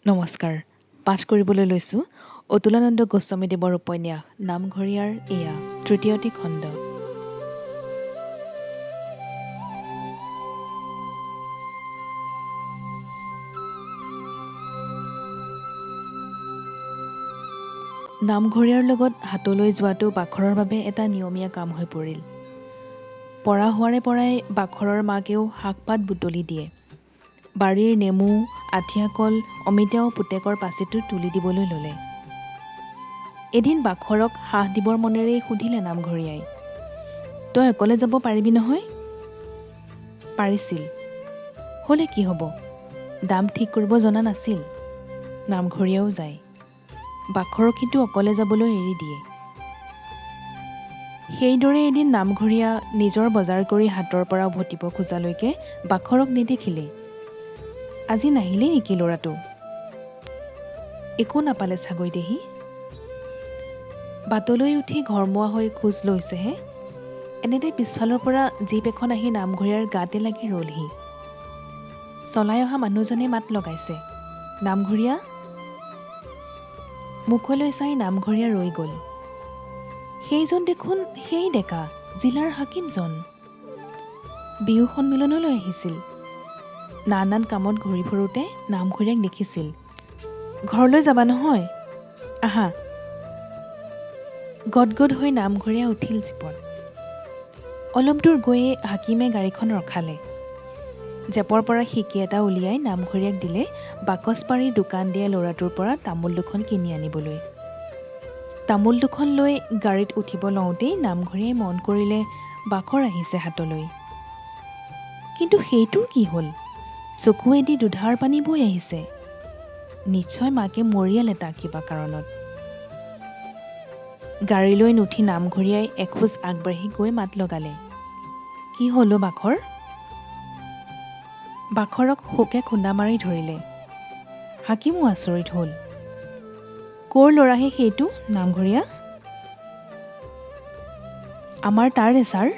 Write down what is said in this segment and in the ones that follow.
নমস্কাৰ। পাঠ কৰিবলৈ লৈছোঁ অতুলানন্দ গোস্বামীদেৱৰ উপন্যাস নামঘৰীয়াৰ এয়া তৃতীয়টি খণ্ড। নামঘৰীয়াৰ লগত হাটলৈ যোৱাটো বাখৰৰ বাবে এটা নিয়মীয়া কাম হৈ পৰিল। পৰা হোৱাৰে পৰাই বাখৰৰ মাকেও শাক পাত বুটলি দিয়ে। বাৰীৰ নেমু, আঠিয়া কল, অমিতাও পুতেকৰ পাচিটো তুলি দিবলৈ ল'লে। এদিন বাখৰক সাহ দিবৰ মনেৰেই সুধিলে নামঘৰীয়াই, তই অকলে যাব পাৰিবি নহয়? পাৰিছিল। হ'লে কি হ'ব, দাম ঠিক কৰিব জনা নাছিল। নামঘৰীয়াও যায়, বাখৰক কিন্তু অকলে যাবলৈ এৰি দিয়ে। সেইদৰে এদিন নামঘৰীয়া নিজৰ বজাৰ কৰি হাটৰ পৰা উভতিব খোজালৈকে বাখৰক নেদেখিলে। আজি নাহিলেই নেকি ল'ৰাটো? একো নাপালে চাগৈ দেহি। বাটলৈ উঠি ঘৰমুৱা হৈ খোজ লৈছেহে, এনেতে পিছফালৰ পৰা জীপ এখন আহি নামঘৰীয়াৰ গাতে লাগি ৰ'লহি। চলাই অহা মানুহজনে মাত লগাইছে, নামঘৰীয়া। মুখলৈ চাই নামঘৰীয়া ৰৈ গ'ল। সেইজন দেখোন সেই ডেকা, জিলাৰ হাকিমজন। বিহু সন্মিলনলৈ আহিছিল। নানান কামত ঘূৰি ফুৰোঁতে নামঘৰীয়াক দেখিছিল। ঘৰলৈ যাবা নহয়? আহা। গদগদ হৈ নামঘৰীয়া উঠিল জীপত। অলপ দূৰ গৈয়ে হাকিমে গাড়ীখন ৰখালে। জেপৰ পৰা সিকি এটা উলিয়াই নামঘৰীয়াক দিলে বাকচ পাৰি দোকান দিয়া ল'ৰাটোৰ পৰা তামোল দুখন কিনি আনিবলৈ। তামোল দুখন লৈ গাড়ীত উঠিব লওঁতেই নামঘৰীয়াই মন কৰিলে বাখৰ আহিছে হাতলৈ। কিন্তু সেইটোৰ কি হ'ল? চকুৱেদি দুধাৰ পানী বৈ আহিছে। নিশ্চয় মাকে মৰিয়ালে তাক কিবা কাৰণত। গাড়ীলৈ নুঠি নামঘৰীয়াই এখোজ আগবাঢ়ি গৈ মাত লগালে, কি হ'ল অ' বাখৰ? বাখৰক শোকে খুন্দা মাৰি ধৰিলে। হাকিমো আচৰিত হ'ল। ক'ৰ ল'ৰাহে সেইটো নামঘৰীয়া? আমাৰ তাৰে ছাৰ।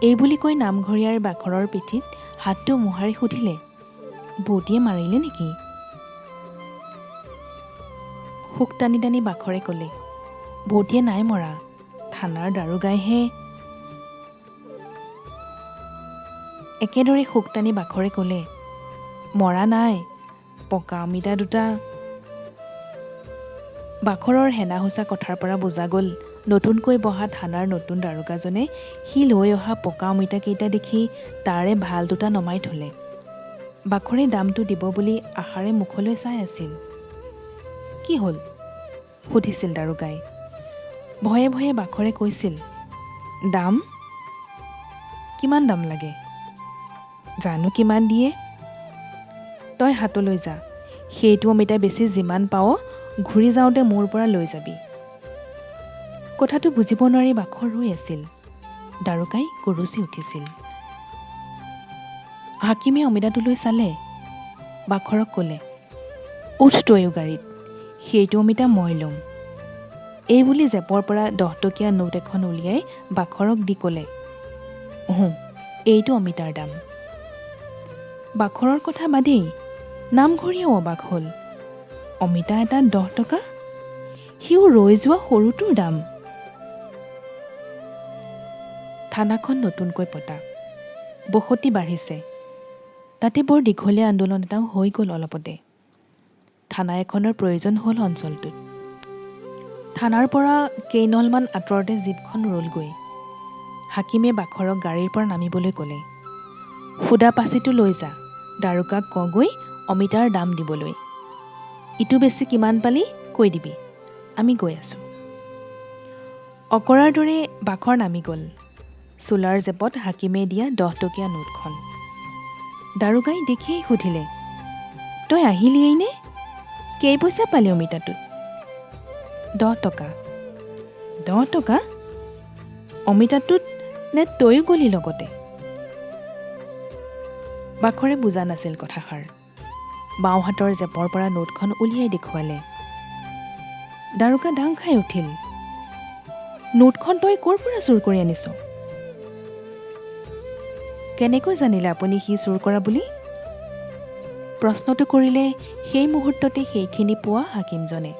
এই বুলি কৈ নামঘৰীয়াৰ বাখৰৰ পিঠিত হাতটো মোহাৰি সুধিলে, বৌটিয়ে মাৰিলে নেকি? শোক টানি টানি বাখৰে ক'লে, বৌটিয়ে নাই মৰা, থানাৰ দাৰোগাইহে। একেদৰে শোক টানি বাখৰে ক'লে, মৰা নাই, পকা অমিতা দুটা। বাখৰৰ হেনা-হুচা কথাৰ পৰা বুজা গ'ল, নতুনকৈ বহা থানাৰ নতুন দাৰোগাজনে সি লৈ অহা পকা অমিতাকেইটা দেখি তাৰে ভাল দুটা নমাই থ'লে। বাখৰে দামটো দিব বুলি আশাৰে মুখলৈ চাই আছিল। কি হ'ল? সুধিছিল দাৰোগাই। ভয়ে ভয়ে বাখৰে কৈছিল, দাম? কিমান দাম লাগে? জানো কিমান দিয়ে? তই হাটলৈ যা, সেইটো অমিতা বেছি যিমান পাৱ ঘূৰি যাওঁতে মোৰ পৰা লৈ যাবি। কথাটো বুজিব নোৱাৰি বাখৰ ৰৈ আছিল। দাৰোগাই গৰজি উঠিছিল। হাকিমে অমিতাটোলৈ চালে। বাখৰক ক'লে, উঠ তয়ো গাড়ীত, সেইটো অমিতা মই ল'ম। এই বুলি জেপৰ পৰা 10 টকীয়া নোট এখন উলিয়াই বাখৰক দি ক'লে, হুঁ, এইটো অমিতাৰ দাম। বাখৰৰ কথা বাদেই, নামঘৰীয়াও অবাক হ'ল। অমিতা এটা 10 টকা? সিও ৰৈ যোৱা সৰুটোৰ দাম। থানাখন নতুনকৈ পতা, বসতি বাঢ়িছে, তাতে বৰ দীঘলীয়া আন্দোলন এটাও হৈ গ'ল অলপতে। থানা এখনৰ প্ৰয়োজন হ'ল অঞ্চলটোত। থানাৰ পৰা কেইনলমান আঁতৰতে জীপখন ৰ'লগৈ। হাকিমে বাখৰক গাড়ীৰ পৰা নামিবলৈ ক'লে, সুদা পাচিটো লৈ যা, দাৰোগাক কগৈ অমিতাৰ দাম দিবলৈ। ইটো বেছি কিমান পালি কৈ দিবি, আমি গৈ আছোঁ। অকৰাৰ দৰে বাখৰ নামি গ'ল। চোলাৰ জেপত হাকিমে দিয়া 10 টকীয়া নোটখন। দাৰোগাই দেখিয়েই সুধিলে, তই আহিলিয়েই নে? কেই পইচা পালি অমিতাটোত? 10 টকা। 10 টকা? অমিতাটোত নে তয়ো গ'লি লগতে? বাখৰে বুজা নাছিল কথাষাৰ। বাওঁহাতৰ জেপৰ পৰা নোটখন উলিয়াই দেখুৱালে। দাৰোগা দাং খাই উঠিল। নোটখন তই ক'ৰ পৰা চুৰ কৰি আনিছ? কেনেকৈ জানিলে আপুনি সি চুৰ কৰা বুলি? প্ৰশ্নটো কৰিলে সেই মুহূৰ্ততে সেইখিনি পোৱা হাকিমজনে।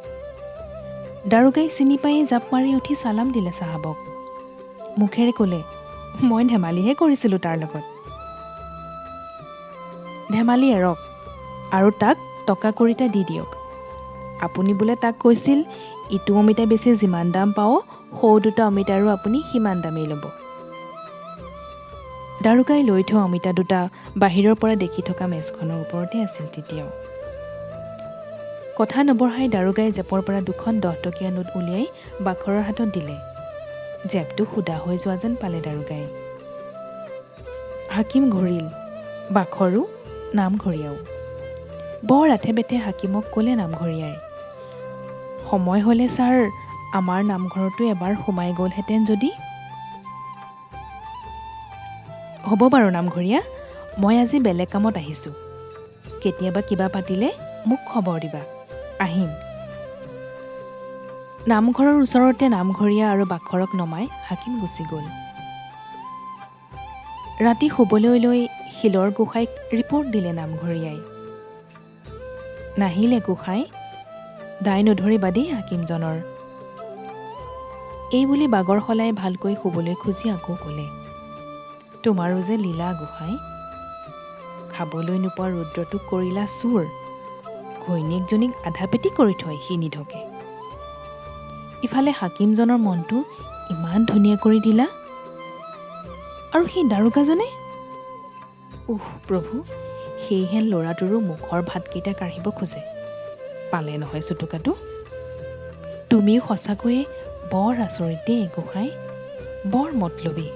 দাৰোগাই চিনি পায়েই জাপ মাৰি উঠি চালাম দিলে চাহাবক। মুখেৰে ক'লে, মই ধেমালিহে কৰিছিলোঁ তাৰ লগত। ধেমালি এৰক আৰু তাক টকা 20টা দি দিয়ক। আপুনি বোলে তাক কৈছিল ইটো অমিতা বেছি যিমান দাম পাব, সৌ দুটা অমিতাৰো আপুনি সিমান দামেই ল'ব। দাৰোগাই লৈ থোৱা অমিতা দুটা বাহিৰৰ পৰা দেখি থকা মেজখনৰ ওপৰতে আছিল তেতিয়াও। কথা নবঢ়াই দাৰোগাই জেপৰ পৰা দুখন 10 টকীয়া নোট উলিয়াই বাখৰৰ হাতত দিলে। জেপটো সুদা হৈ যোৱা যেন পালে দাৰোগাই। হাকিম ঘূৰিল, বাখৰো নামঘৰীয়াও। বৰ আথে বেথে হাকিমক ক'লে নামঘৰীয়াই, সময় হ'লে ছাৰ আমাৰ নামঘৰতো এবাৰ সোমাই গ'লহেঁতেন যদি। হ'ব বাৰু নামঘৰীয়া, মই আজি বেলেগ কামত আহিছোঁ। কেতিয়াবা কিবা পাতিলে মোক খবৰ দিবা, আহিম। নামঘৰৰ ওচৰতে নামঘৰীয়া আৰু বাখৰক নমাই হাকিম গুচি গ'ল। ৰাতি শুবলৈ লৈ শিলৰ গোসাঁইক ৰিপৰ্ট দিলে নামঘৰীয়াই। নাহিলে গোসাঁই, দায় নধৰিবা দেই হাকিমজনৰ। এই বুলি বাগৰ সলাই ভালকৈ শুবলৈ খুজি আকৌ ক'লে, তোমাৰো যে লীলা গোসাঁই, খাবলৈ নোপোৱা ৰুদ্ৰটোক কৰিলা চোৰ, ঘৈণীয়েকজনীক আধা পেটি কৰি থয় সি নিধকে। ইফালে হাকিমজনৰ মনটো ইমান ধুনীয়া কৰি দিলা, আৰু সেই দাৰোগাজনে, উহ প্ৰভু, সেইহেন ল'ৰাটোৰো মুখৰ ভাতকেইটা কাঢ়িব খোজে, পালে নহয় চুটুকাটো। তুমিও সঁচাকৈয়ে বৰ আচৰিত দেই গোসাঁই, বৰ মতলবী।